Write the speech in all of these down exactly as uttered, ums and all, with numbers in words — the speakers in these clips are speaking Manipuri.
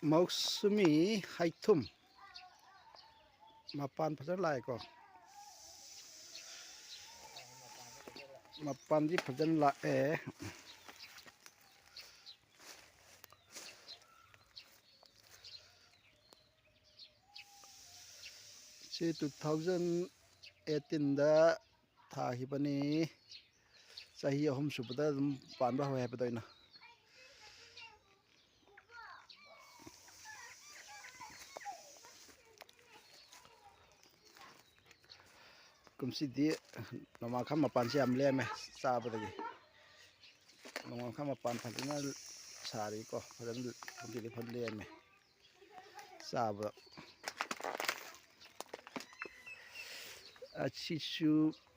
ꯃꯧꯁꯃꯤ ꯍꯩꯊꯨꯝ ꯃꯄꯥꯟ ꯐꯖꯅ ꯂꯥꯛꯑꯦꯀꯣ꯫ ꯃꯄꯥꯟꯗꯤ ꯐꯖꯅ ꯂꯥꯛꯑꯦ꯫ ꯁꯤ two thousand eighteenꯗ ꯊꯥꯈꯤꯕꯅꯤ꯫ ꯆꯍꯤ ꯑꯍꯨꯝ ꯁꯨꯕꯗ ꯑꯗꯨꯝ ꯄꯥꯟꯕ ꯍꯧꯋꯦ ꯍꯥꯏꯕꯗꯣ ꯑꯩꯅ꯫ ꯀꯨꯝꯁꯤꯗꯤ ꯅꯣꯡꯃꯥꯡꯈꯥ ꯃꯄꯥꯟꯁꯦ ꯌꯥꯝ ꯂꯦꯝꯃꯦ ꯆꯥꯕꯗꯒꯤ꯫ ꯅꯣꯡꯃꯥꯡꯈꯥ ꯃꯄꯥꯟ ꯐꯖꯅ ꯁꯥꯔꯤꯀꯣ, ꯐꯖꯅ ꯀꯨꯝꯁꯤꯗꯤ ꯐꯖꯅ ꯂꯦꯝꯃꯦ ꯆꯥꯕ꯫ ꯑꯁꯤꯁꯨ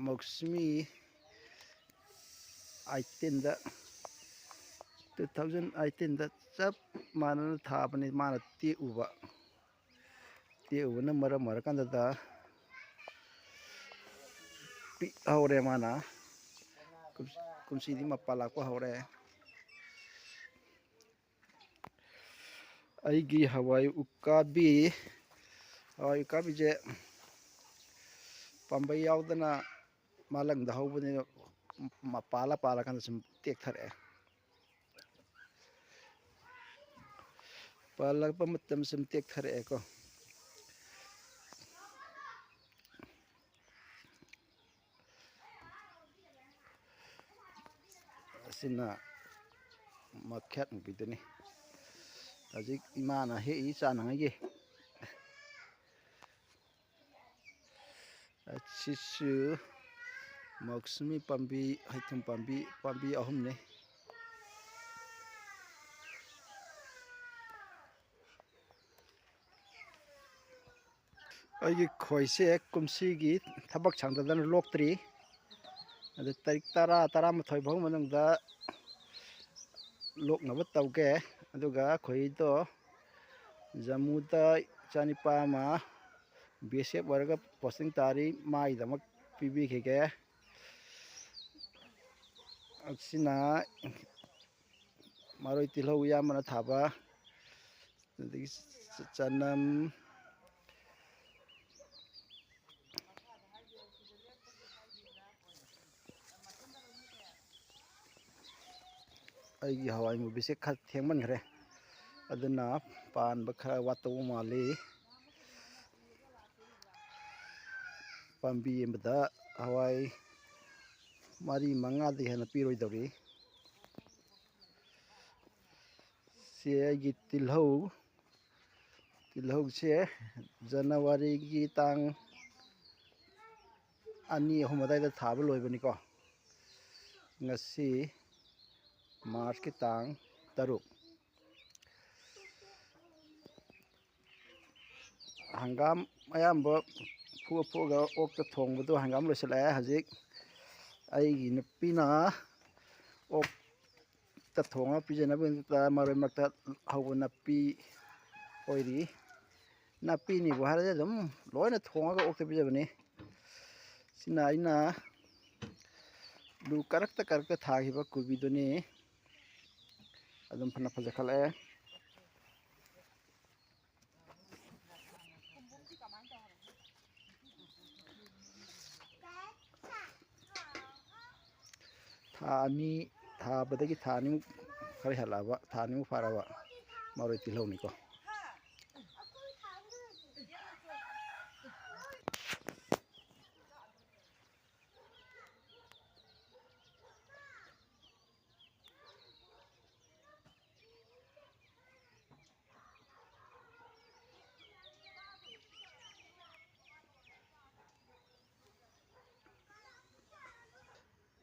ꯃꯧꯁꯃꯤ eighteenꯗ, two thousand eighteenꯗ ꯆꯞ ꯃꯥꯟꯅꯅ ꯊꯥꯕꯅꯤ꯫ ꯃꯥꯅ ꯇꯦꯛꯎꯕ, ꯇꯦꯛꯎꯕꯅ ꯃꯔꯝ ꯑꯣꯏꯔꯀꯥꯟꯗꯗ ꯄꯤꯛ ꯍꯧꯔꯦ꯫ ꯃꯥꯅ ꯀꯨꯝ-, ꯀꯨꯝꯁꯤꯗꯤ ꯃꯄꯥ ꯂꯥꯛꯄ ꯍꯧꯔꯦ꯫ ꯑꯩꯒꯤ ꯍꯋꯥꯏ ꯎꯀꯥꯕꯤ, ꯍꯋꯥꯏ ꯎꯀꯥꯕꯤꯁꯦ ꯄꯥꯝꯕꯩ ꯌꯥꯎꯗꯅ ꯃꯥꯂꯪꯗ ꯍꯧꯕꯅꯤꯅ ꯃꯄꯥꯜꯂ ꯄꯥꯜꯂꯀꯥꯟꯗ ꯁꯨꯝ ꯇꯦꯛꯊꯔꯛꯑꯦ꯫ ꯄꯥꯜꯂꯛꯄ ꯃꯇꯝ ꯁꯨꯝ ꯇꯦꯛꯊꯔꯛꯑꯦꯀꯣ꯫ ꯑꯁꯤꯅ ꯃꯈꯦꯠ ꯃꯨꯕꯤꯗꯨꯅꯤ꯫ ꯍꯧꯖꯤꯛ ꯏꯃꯥꯅ ꯍꯦꯛꯏ ꯆꯥꯅꯉꯥꯏꯒꯤ꯫ ꯑꯁꯤꯁꯨ ꯃꯧꯁꯃꯤ ꯄꯥꯝꯕꯤ, ꯍꯩꯊꯨꯝ ꯄꯥꯝꯕꯤ, ꯄꯥꯝꯕꯤ ꯑꯍꯨꯝꯅꯤ꯫ ꯑꯩꯒꯤ ꯈꯣꯏꯁꯦ ꯀꯨꯝꯁꯤꯒꯤ ꯊꯕꯛ ꯁꯪꯗꯗꯅ ꯂꯣꯛꯇ꯭ꯔꯤ꯫ ꯑꯗꯨ ꯇꯥꯔꯤꯛ ꯇꯔꯥ, ꯇꯔꯥꯃꯥꯊꯣꯏ ꯐꯥꯎ ꯃꯅꯨꯡꯗ ꯂꯣꯛꯅꯕ ꯇꯧꯒꯦ꯫ ꯑꯗꯨꯒ ꯈꯣꯏꯗꯣ ꯖꯃꯨꯗ ꯏꯆꯥꯅꯤꯄꯥ ꯑꯃ B S F ꯑꯣꯏꯔꯒ posting ꯇꯥꯔꯤ, ꯃꯥꯒꯤꯗꯃꯛ ꯄꯤꯕꯤꯈꯤꯒꯦ꯫ ꯑꯁꯤꯅ ꯃꯔꯣꯏ ꯇꯤꯜꯍꯧ ꯏꯌꯥꯝꯕꯅ ꯊꯥꯕ꯫ ꯑꯗꯒꯤ ꯆ-, ꯆꯅꯝ, ꯑꯩꯒꯤ ꯍꯋꯥꯏ ꯃꯨꯕꯤꯁꯦ ꯈꯔ ꯊꯦꯡꯃꯟꯈ꯭ꯔꯦ, ꯑꯗꯨꯅ ꯄꯥꯟꯕ ꯈꯔ ꯋꯥꯠꯇꯧꯕ ꯃꯥꯜꯂꯤ꯫ ꯄꯥꯝꯕꯤ ꯑꯃꯗ ꯍꯋꯥꯏ ꯃꯔꯤ ꯃꯉꯥꯗꯒꯤ ꯍꯦꯟꯅ ꯄꯤꯔꯣꯏꯗꯧꯔꯤ꯫ ꯁꯤ ꯑꯩꯒꯤ ꯇꯤꯜꯍꯧ, ꯇꯤꯜꯍꯧꯁꯦ ꯖꯅꯋꯥꯔꯤꯒꯤ ꯇꯥꯡ ꯑꯅꯤ, ꯑꯍꯨꯝ ꯑꯗꯨꯋꯥꯏꯗ ꯊꯥꯕ ꯂꯣꯏꯕꯅꯤꯀꯣ꯫ ꯉꯁꯤ ꯃꯥꯔꯆꯀꯤ ꯇꯥꯡ ꯇꯔꯨꯛ꯫ ꯍꯪꯒꯥꯝ ꯑꯌꯥꯝꯕ ꯐꯨꯑ ꯐꯨꯑꯒ ꯑꯣꯛꯇ ꯊꯣꯡꯕꯗꯣ ꯍꯪꯒꯥꯝ ꯂꯣꯏꯁꯤꯜꯂꯛꯑꯦ꯫ ꯍꯧꯖꯤꯛ ꯑꯩꯒꯤ ꯅꯨꯄꯤꯅ ꯑꯣꯛꯇ ꯊꯣꯡꯉꯒ ꯄꯤꯖꯅꯕꯒꯤꯗꯃꯛꯇ ꯃꯔꯣꯏ ꯃꯔꯛꯇ ꯍꯧꯕ ꯅꯥꯄꯤ ꯑꯣꯏꯔꯤ꯫ ꯅꯥꯄꯤꯅꯤꯕꯨ ꯍꯥꯏꯔꯗꯤ ꯑꯗꯨꯝ ꯂꯣꯏꯅ ꯊꯣꯡꯉꯒ ꯑꯣꯛꯇ ꯄꯤꯖꯕꯅꯤ꯫ ꯁꯤꯅ ꯑꯩꯅ ꯂꯨ ꯀꯔꯛꯇ ꯀꯔꯛꯇ ꯊꯥꯈꯤꯕ ꯀꯣꯕꯤꯗꯨꯅꯤ꯫ ꯑꯗꯨꯝ ꯐꯅ ꯐꯖꯈꯠꯂꯛꯑꯦ꯫ ꯊꯥ ꯑꯅꯤ ꯊꯥꯕꯗꯒꯤ ꯊꯥ ꯑꯅꯤꯃꯨꯛ ꯈꯔ ꯍꯦꯜꯂꯛꯑꯕ, ꯊꯥ ꯑꯅꯤꯃꯨꯛ ꯐꯥꯔꯕ ꯃꯔꯣꯏ ꯇꯤꯜꯍꯧꯅꯤꯀꯣ꯫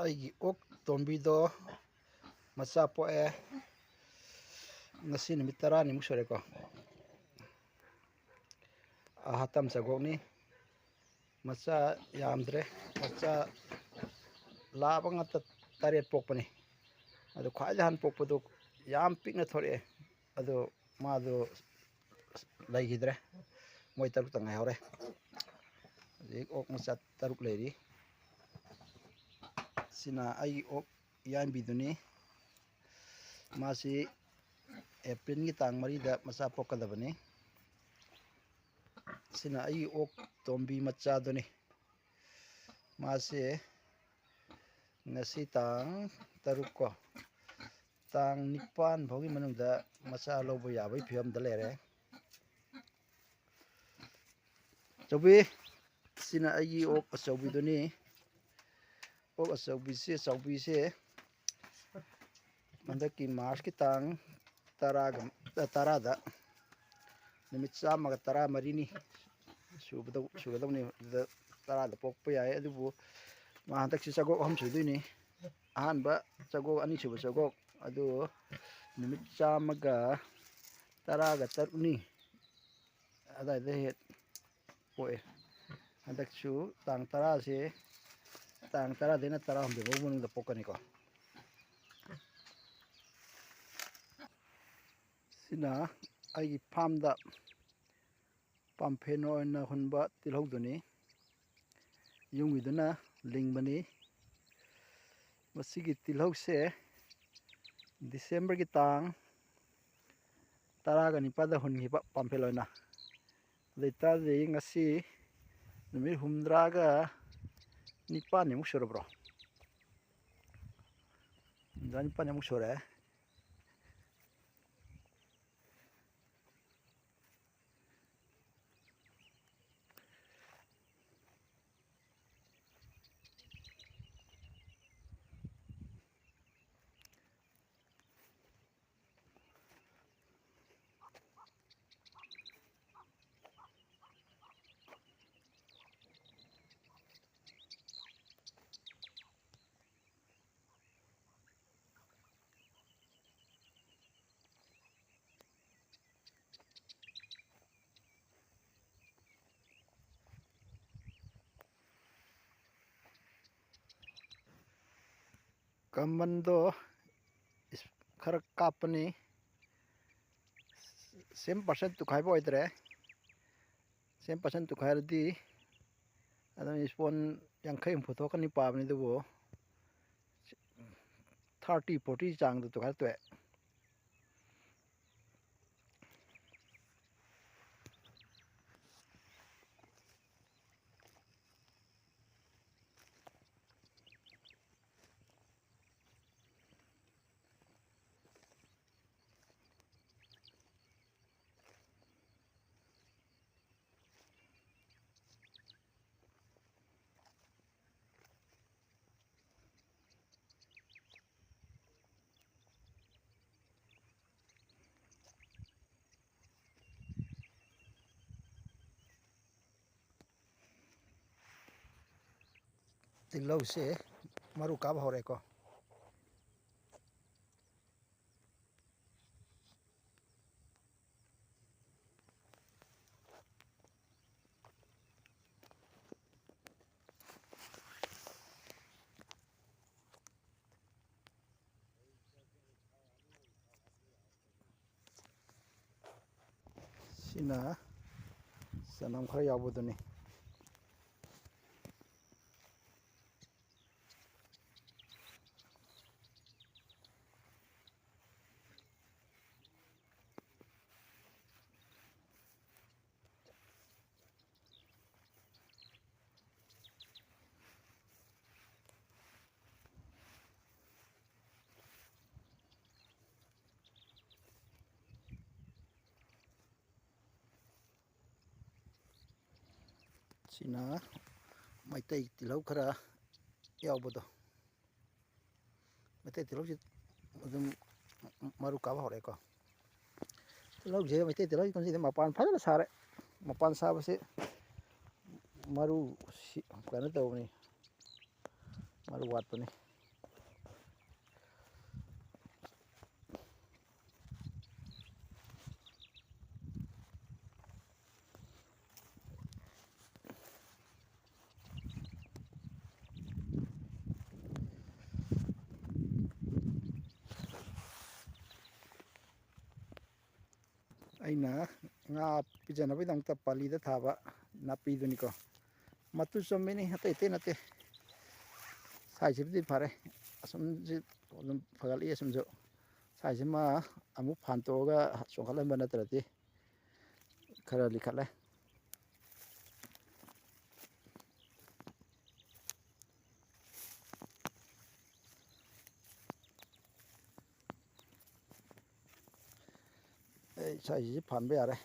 ꯑꯩꯒꯤ ꯑꯣꯛ ꯇꯣꯝꯕꯤꯗꯣ ꯃꯆꯥ ꯄꯣꯛꯑꯦ꯫ ꯉꯁꯤ ꯅꯨꯃꯤꯠ ꯇꯔꯥꯅꯤꯃꯨꯛ ꯁꯨꯔꯦꯀꯣ꯫ ꯑꯍꯥꯇꯝ ꯆꯒꯣꯛꯅꯤ꯫ ꯃꯆꯥ ꯌꯥꯝꯗ꯭ꯔꯦ꯫ ꯃꯆꯥ ꯂꯥꯕ ꯉꯥꯛꯇ ꯇꯔꯦꯠ ꯄꯣꯛꯄꯅꯤ꯫ ꯑꯗꯨ ꯈ꯭ꯋꯥꯏꯗꯩ ꯍꯥꯟꯅ ꯄꯣꯛꯄꯗꯨ ꯌꯥꯝ ꯄꯤꯛꯅ ꯊꯣꯔꯛꯑꯦ꯫ ꯑꯗꯨ ꯃꯥꯗꯨ ꯂꯩꯈꯤꯗ꯭ꯔꯦ꯫ ꯃꯣꯏ ꯇꯔꯨꯛꯇ ꯉꯥꯏꯍꯧꯔꯦ꯫ ꯍꯧꯖꯤꯛ ꯑꯣꯛ ꯃꯆꯥ ꯇꯔꯨꯛ ꯂꯩꯔꯤ꯫ ꯁꯤꯅ ꯑꯩꯒꯤ ꯑꯣꯛ ꯌꯥꯏꯝꯕꯤꯗꯨꯅꯤ꯫ ꯃꯥꯁꯤ ꯑꯦꯄ꯭ꯔꯤꯜꯒꯤ ꯇꯥꯡ ꯃꯔꯤꯗ ꯃꯆꯥ ꯄꯣꯛꯀꯗꯕꯅꯤ꯫ ꯁꯤꯅ ꯑꯩꯒꯤ ꯑꯣꯛ ꯇꯣꯝꯕꯤ ꯃꯆꯥꯗꯨꯅꯤ꯫ ꯃꯥꯁꯦ ꯉꯁꯤ ꯇꯥꯡ ꯇꯔꯨꯛ ꯀꯣ, ꯇꯥꯡ ꯅꯤꯄꯥꯟ ꯐꯥꯎꯒꯤ ꯃꯅꯨꯡꯗ ꯃꯆꯥ ꯂꯧꯕ ꯌꯥꯕꯒꯤ ꯐꯤꯕꯝꯗ ꯂꯩꯔꯦ꯫ ꯆꯧꯕꯤ, ꯁꯤꯅ ꯑꯩꯒꯤ ꯑꯣꯛ ꯑꯆꯧꯕꯤꯗꯨꯅꯤ꯫ ꯑꯣꯛ ꯑꯆꯧꯕꯤꯁꯦ, ꯆꯥꯎꯕꯤꯁꯦ ꯍꯟꯗꯛꯀꯤ ꯃꯥꯔꯁꯀꯤ ꯇꯥꯡ ꯇꯔꯥꯒ, ꯇꯔꯥꯗ ꯅꯨꯃꯤꯠ ꯆꯥꯝꯃꯒ ꯇꯔꯥꯃꯔꯤꯅꯤ ꯁꯨꯕꯗ, ꯁꯨꯒꯗꯧꯅꯤ꯫ ꯑꯗꯨꯗ ꯇꯔꯥꯗ ꯄꯣꯛꯄ ꯌꯥꯏ꯫ ꯑꯗꯨꯕꯨ ꯃꯥ ꯍꯟꯗꯛꯁꯤ ꯆꯒꯣꯛ ꯑꯍꯨꯝ ꯁꯨꯗꯣꯏꯅꯤ꯫ ꯑꯍꯥꯟꯕ ꯆꯒꯣꯛ, ꯑꯅꯤꯁꯨꯕ ꯆꯒꯣꯛ ꯑꯗꯨ ꯅꯨꯃꯤꯠ ꯆꯥꯝꯃꯒ ꯇꯔꯥꯒ ꯇꯔꯨꯛꯅꯤ ꯑꯗꯥꯏꯗ ꯍꯦꯛ ꯄꯣꯛꯑꯦ꯫ ꯍꯟꯗꯛꯁꯨ ꯇꯥꯡ ꯇꯔꯥꯁꯦ, ꯇꯥꯡ ꯇꯔꯥꯗꯩꯅ ꯇꯔꯥꯍꯨꯝꯗꯣꯏ ꯐꯥꯎ ꯃꯅꯨꯡꯗ ꯄꯣꯛꯀꯅꯤꯀꯣ꯫ ꯁꯤꯅ ꯑꯩꯒꯤ ꯐꯥꯝꯗ ꯄꯥꯝꯐꯦꯟ ꯑꯣꯏꯅ ꯍꯨꯟꯕ ꯇꯤꯜꯍꯧꯗꯨꯅꯤ꯫ ꯌꯨꯝꯒꯤꯗꯨꯅ ꯂꯤꯡꯕꯅꯤ꯫ ꯃꯁꯤꯒꯤ ꯇꯤꯜꯍꯧꯁꯦ ꯗꯤꯁꯦꯝꯕꯔꯒꯤ ꯇꯥꯡ ꯇꯔꯥꯒ ꯅꯤꯄꯥꯜꯗ ꯍꯨꯟꯈꯤꯕ ꯄꯥꯝꯐꯦꯜ ꯑꯣꯏꯅ꯫ ꯑꯗꯨ ꯑꯣꯏꯇꯥꯔꯗꯤ ꯉꯁꯤ ꯅꯨꯃꯤꯠ ꯍꯨꯝꯗ꯭ꯔꯥꯒ ꯅꯤꯄꯥꯜꯅꯤꯃꯨꯛ ꯁꯨꯔꯕ꯭ꯔꯣ? ꯍꯨꯝꯗ꯭ꯔꯥ ꯅꯤꯄꯥꯜꯅꯤꯃꯨꯛ ꯁꯨꯔꯦ꯫ ꯀꯃꯟꯗꯣ ꯏꯁ-, ꯈꯔ ꯀꯥꯞꯄꯅꯤ꯫ ꯁꯦꯝ ꯄꯥꯔꯁꯟ ꯇꯨꯈꯥꯏꯕ ꯑꯣꯏꯗ꯭ꯔꯦ꯫ ꯁꯦꯝ ꯄꯥꯔꯁꯟ ꯇꯨꯈꯥꯏꯔꯗꯤ ꯑꯗꯨꯝ ꯏꯁꯄꯣꯟ ꯌꯥꯡꯈꯩ ꯍꯨꯝꯐꯨ ꯊꯣꯛꯀꯅꯤ ꯄꯥꯕꯅꯤ, ꯑꯗꯨꯕꯨ ꯊꯥꯔꯇꯤ ꯐꯣꯔꯇꯤ ꯆꯥꯡꯗ ꯇꯨꯈꯥꯏꯔ ꯇꯣꯛꯑꯦ꯫ ꯇꯤꯜꯍꯧꯁꯦ ꯃꯔꯨ ꯀꯥꯕ ꯍꯧꯔꯦꯀꯣ꯫ ꯁꯤꯅ ꯆꯅꯝ ꯈꯔ ꯌꯥꯎꯕꯗꯨꯅꯤ꯫ ꯁꯤꯅ ꯃꯩꯇꯩ ꯇꯤꯜꯍꯧ ꯈꯔ ꯌꯥꯎꯕꯗꯣ꯫ ꯃꯩꯇꯩ ꯇꯤꯜꯍꯧꯁꯤ ꯑꯗꯨꯝ ꯃꯔꯨ ꯀꯥꯕ ꯍꯧꯔꯛꯑꯦꯀꯣ꯫ ꯇꯤꯜꯍꯧꯁꯦ, ꯃꯩꯇꯩ ꯇꯤꯜꯍꯧꯁꯤ ꯀꯨꯝꯁꯤꯗꯤ ꯃꯄꯥꯟ ꯐꯖꯅ ꯁꯥꯔꯦ꯫ ꯃꯄꯥꯟ ꯁꯥꯕꯁꯦ ꯃꯔꯨ ꯁꯤ-, ꯀꯩꯅꯣ ꯇꯧꯕꯅꯤ, ꯃꯔꯨ ꯋꯥꯠꯄꯅꯤ꯫ ꯑꯩꯅ ꯉꯥ ꯄꯤꯖꯅꯕꯒꯤꯗꯃꯛꯇ ꯄꯥꯂꯤꯗ ꯊꯥꯕ ꯅꯥꯄꯤꯗꯨꯅꯤꯀꯣ꯫ ꯃꯇꯨ ꯆꯨꯝꯃꯤꯅꯤ, ꯑꯇꯩ ꯑꯇꯩ ꯅꯠꯇꯦ꯫ ꯁ꯭ꯋꯥꯏꯁꯤꯕꯨꯗꯤ ꯐꯔꯦ, ꯑꯁꯨꯝꯁꯤ ꯑꯗꯨꯝ ꯐꯒꯠꯂꯛꯏ꯫ ꯑꯁꯨꯝꯁꯨ ꯁ꯭ꯋꯥꯏꯁꯤꯃ ꯑꯃꯨꯛ ꯐꯥꯟꯇꯣꯛꯑꯒ ꯆꯣꯡꯈꯠꯍꯟꯕ ꯅꯠꯇ꯭ꯔꯗꯤ ꯈꯔ ꯂꯤꯈꯠꯂꯦ꯫ ꯑꯩ ꯁ꯭ꯋꯥꯏꯁꯤꯁꯨ ꯐꯥꯟꯕ ꯌꯥꯔꯦ꯫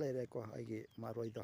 ꯂꯩꯔꯦꯀꯣ ꯑꯩꯒꯤ ꯃꯔꯣꯏꯗꯣ꯫